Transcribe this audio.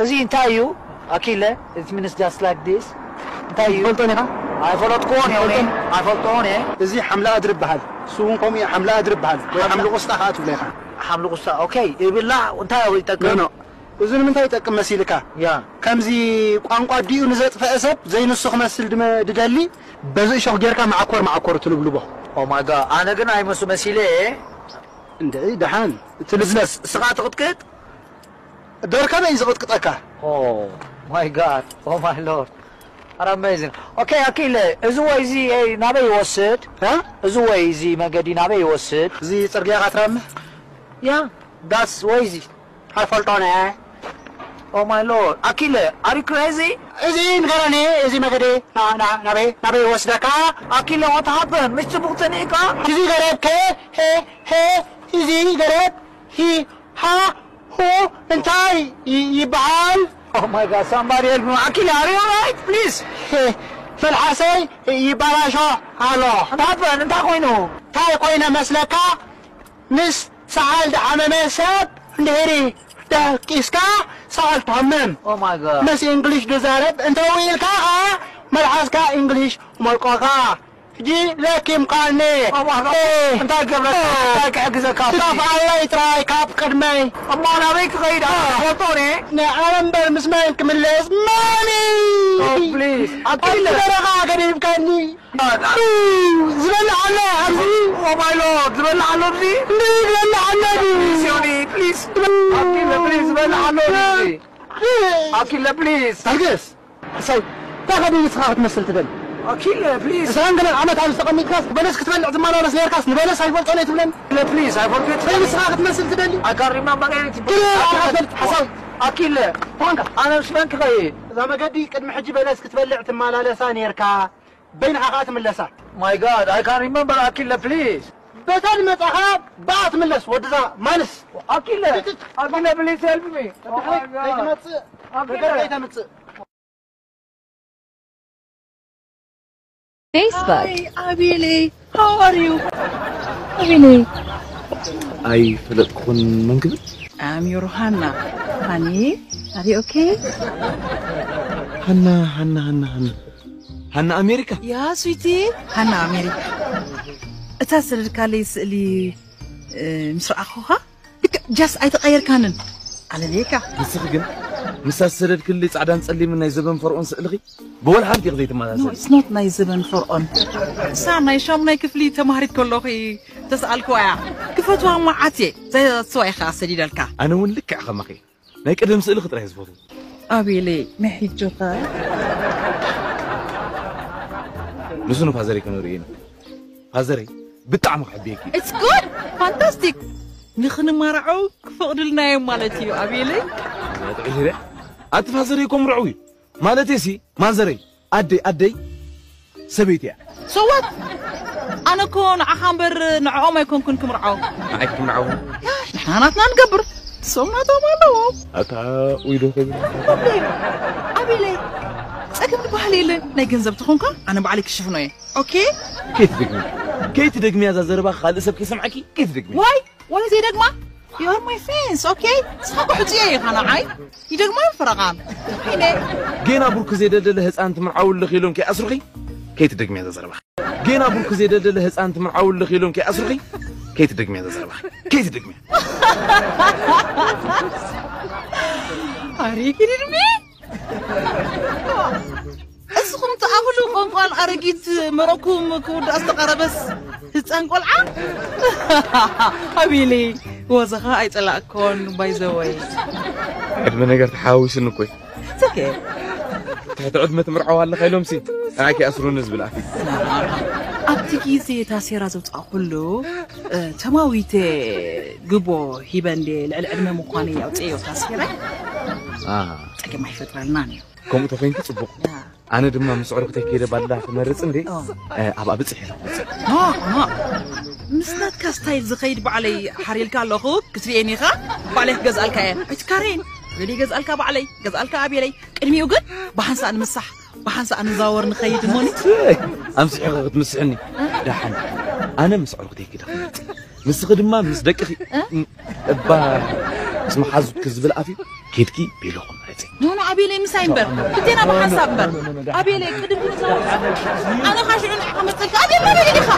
እዚ እንታይ እዩ? ኣኪለ፣ it means just like this። እንታይ እዩ? ትፈልጦን ኢኻ? ኣይፈለጥኩዎን እየ፣ እኔ ኣይፈልጦን እየ። እዚ ሓምለ ኣድሪ ይበሃል። እሱ እውን ከምኡ እዩ፣ ሓምለ ኣድሪ ይበሃል። ወይ ሓምለ ሓምለ ቁስጣ ከዓ ትብሎ ኢኻ። ሓምሊ ቁስጣ፣ ኦኬ፣ ይብላዕ። እንታይ ይጠቅም? ኖ፣ ኖ። እዚ ንምንታይ ይጠቅም መሲልካ? ያ። ከምዚ ቋንቋ ኣዲኡ ንዘጥፈአ ሰብ ዘይንሱ ክመስል ድመ-፣ ድደሊ፣ በዚ እሾኽ ጌርካ መዓኮር መዓኮር ትልብልቦ። ኦ ማይ ጋድ፣ ኣነ ግን ኣይመሱ መሲለ እየ። እንድዒ ደሓን፣ እቲ ልብለስ። ንስ-፣ ንስኻ ትቕጥቅጥ? ደርከበ እዩ ዝቕጥቅጠካ። ኦ ማይ ጋድ፣ ኦ ማይ ሎርድ። ኣረ ኣሜዚንግ። ኦኬ፣ ኣኪለ፣ እዚ ወይ እዚ፣ ኤይ፣ ናበይ ይወስድ? እ? እዚ ወይ እዚ መገዲ ናበይ ይወስድ? እዚ ጽርግያ ካትራመ? ያ፣ ዳስ ወይ እዚ። ኣይፈልጦን እየ። ኦ ማይ ሎርድ። ኣኪለ፣ ኣር ዩ ክሬዚ? እዚ ንገረኒ፣ እዚ መገዲ ና-፣ ና-፣ ናበይ፣ ናበይ ይወስደካ? ኣኪለ፣ ዋት ሃፐን? ምሽ ጽቡቕ ተኒእካ? እዚ ገረብ ከ፣ ሄ፣ ሄ፣ እዚ ገረብ፣ ሂ፣ ሃ፣ ሁ፣ እንታይ ይ-፣ ይበሃል? ኦ ማይ ጋድ፣ ሳምባዲ ሄልፕ ሚ። ኣኪለ፣ ኣር ዩ ኦልራይት? ፕሊዝ። ሄ፣ መልሓሰይ ይበላሾ ኣሎ። ዋት ሃፐን? እንታይ ኮይኑ? እንታይ ኮይነ መስለካ? ምስ ሰዓል ዝሓመመ ሰብ እንድሕሪ ደቂስካ ሰዓል ትሃምም። ኦ ማይ ጋድ። ምስ እንግሊሽ ዝዛረብ እንተውኢልካ ኸዓ መልሓስካ እንግሊሽ መልቆካ። ሕጂ ለኪምካኒ። ኦ ማይ ጋድ። ኤ። እንታይ ገብረካ? እ። እንታይ ክሕግዘካ? ስታፍ ኣለይ ጥራይ ካብ ቅድመይ። እሞ ናበይ ክኸይድ? እ። ኣነ ፈልጦ እኔ። ንዓለም እምበር ምስ መን ክምለስ? ማሚ! ኦ፣ ፕሊዝ። ኣኪለ። በረኻ ገዲፍካኒ። ዝበልዕ ኣሎ ኣብዚ። ኦ ማይ ሎርድ፣ ዝበልዕ ኣሎ ኣብዚ። እንዲ ዝበልዕ ኣሎ ኣብዚ። ፕሊዝ፣ ዮኒ፣ ፕሊዝ። ኣኪለ፣ ፕሊዝ፣ ዝበልዕ ኣሎ ኣብዚ። ኣኪለ፣ ፕሊዝ። ታገስ። እሰይ። እንታይ ካብ ንስኻ ክትመስል ትደሊ? ኣኪለ፣ ፕሊዝ። ዕስራን ገለን ዓመት ኣብዚ ተቐሚጥካስ፣ በለስ ክትበልዕ ትመላለስ ነርካስ፣ ንበለስ ኣይፈልጦን እየ ትብለኒ? ኣኪለ፣ ፕሊዝ፣ I forget። እንታይ ንስኻ ክትመስል ትደሊ? I can't remember anything። ግን ኣትፈልጥ ሓሳዊ። ኣኪለ። ኳንካ። ኣነ ምስ መን ክኸይድ? እዛ መገዲ ቅድሚ ሕጂ በለስ ክትበልዕ ትመላለሳ ነርካ። በይንኻ ኸኣ ትምለሳ። My God, I can't remember ኣኪለ፣ ፕሊዝ። በታ ዝመጻኻ ብኣ ትምለስ፣ ወድዛ ማንስ። ኣኪለ፣ ኣኪለ፣ ፕሊዝ ሄልፕ ሚ። Oh my God። ከይትመጽእ፣ ኣኪለ። ነገር ከይተምጽእ። Facebook። Hi, ኣቤለይ፣ how are you? ኣቤለይ። ኣይፈለጥኩን፣ መን ክብል? I'm your ሃና። ሃኒ፣ are you okay? ሃና፣ ሃና፣ ሃና፣ ሃና። ሃና ኣሜሪካ? ያ፣ ስዊቲ፣ ሃና ኣሜሪካ። እታ ሰደድካለይ ስእሊ፣ እ፣ ምስ ረኣኹኻ፣ ልክዕ ጃስ ኣይተቐየርካንን። ኣለልየካ። ንስኺ ግን፣ ምስታ ዝሰደድክሊ ጻዕዳን ጸሊምን ናይ ዘበን ፈርኦን ስእልኺ፣ ብወላ ሓንቲ ኢኺ ዘይትመሳሰሊ። No, it's not ናይ ዘበን ፈርኦን። እሳ ናይ ሻሙናይ ክፍሊ ተማሃሪት ከለኹ ተስኣልክዋ እያ። ክፈትዋ መዓት እየ። ዘስዋ ኢኻ ሰዲደልካ። ኣነ እውን ልክዕ ከማኺ። ናይ ቀደም ስእልኺ ጥራይ ዝፈትው። ኣቤለይ፣ ናይ ሕጂ ኸ? ንሱ ንፋዘረይ ከነርእዮ ኢና። ፋዘረይ ብጣዕሚ ክሕብየኪ እዩ። It's good! Fantastic! ንኽንማርዓው ክፈቕዱልና እዮም ማለት እዩ፣ ኣቤለይ? ጥዑይ ዙርያ። ኣቲ ፋዘረይ እኮ ምርዑው እዩ። ማለተይሲ፣ ማዘረይ፣ ኣደይ፣ ኣደይ፣ ሰበይቲ እያ። So what? ኣነ እኮ ንዓኻ እምበር ንዕኦም ኣይኮንኩን ክምርዓው። ንዓይ ክምርዓው? ያ፣ ንሕና ናትና ንገብር። እሶም ናቶም ኣለዎም። ኣታ ኡይ ዶ ኮይኑ? ኣቤለይ፣ ጸገም ዝበሃል የለን። ናይ ገንዘብ ተኾንካ ኣነ ባዕለይ ክሽፍኖ እየ። ኦኬ? ከይትደግሚ። ከይትደግሚ እዛ ዘረባ ካልእ ሰብ ከይሰምዓኪ ከይትደግሚ። ዋይ? ዋይ ዘይደግማ? You are my friends, ኦኬ? ንስኻ እኮ ሕጹየይ ኢኻ ንዓይ። ይደግማ እዮም ፈረቓም። ኢለ። ጌና ብሩክ ዘይደልደለ ህጻን ትምርዓዊ ኣለኺ ኢሎም ከይኣስሩኺ? ከይትደግሚ እዛ ዘረባ። ጌና ብሩክ ዘይደልደለ ህጻን ትምርዓዊ ኣለኺ ኢሎም ከይኣስሩኺ? ከይትደግሚ እዛ ዘረባ። ከይትደግሚ። ኣሬ ኪድድሚ? እስኹም ትኣኽሉ ቆንቋል ኣረጊት መረኩም ክውዳእ ዝተቐረበስ ህፃን ቆልዓ? ኣቤለይ፣ ወዘኻ ኣይጸላእኮን፣ ባይዘወይ። ዕድመ ነገር ተሓዋዊስኒ እኮ እዩ። ትሕቲ ዕድመ ትምርዓው ኣለኻ ኢሎምሲ፣ ንዓይ ከይኣስሩኒ ዝብል ኣፍ እዩ። ኣብቲ ግዜ ታሴራ ዘውፃእኩሉ፣ እ፣ ተማዊተ ግቦ ሂበ እንዴ ልዕሊ ዕድመ ምዃነይ ኣውፅኤዮ ታሴራ። ኣሃ። ፀገም ኣይፈጥረልናን እዩ። ከምኡ ተኾይንኪ ጽቡቕ። ያ። ኣነ ድማ ምስ ኣዕሩኽተይ ከይደ ባላ ክመርጽ እንዴ? ኦ። እ፣ ኣብኣ ብጽሕ ኢለ ክመርጽ። ኖ፣ ኖ። ምስ ናትካ ስታይል ዝኸይድ ባዕለይ ሓሪልካ ኣለኹ፣ ክትርእየኒ ኢኻ፣ ባዕለይ ክገዝኣልካ እየ። ኣይትካረይን። ገለ ይገዝኣልካ ባዕለይ፣ ገዝኣልካ ኣቤለይ። ቅድሚኡ ግን ብሓንሳእ ንምሳሕ፣ ብሓንሳእ ንዛወር ንኸይድ እሞኒ። እይ፣ ኣምሲሕኺ ክትምስሕኒ። እ? ደሓን። ኣነ ምስ ኣዕሩኽተይ ከይደ ክመርጽ። ንስኺ ድማ ምስ ደቅኺ። እ? እባ ምስ መሓዙትኪ ዝብል ኣፍ እዩ። ኬድኪ ቤለኹም ማለት እዩ። ኖ ኖ ኣቤለይ ምሳይ እምበር ክልቴና ብሓንሳብ እምበር ኣቤለይ ቅድም ክንዛወር ኣነ ካሽዑ ንዓኻ መፀልካ ኣቤል መበሊ ኢኻ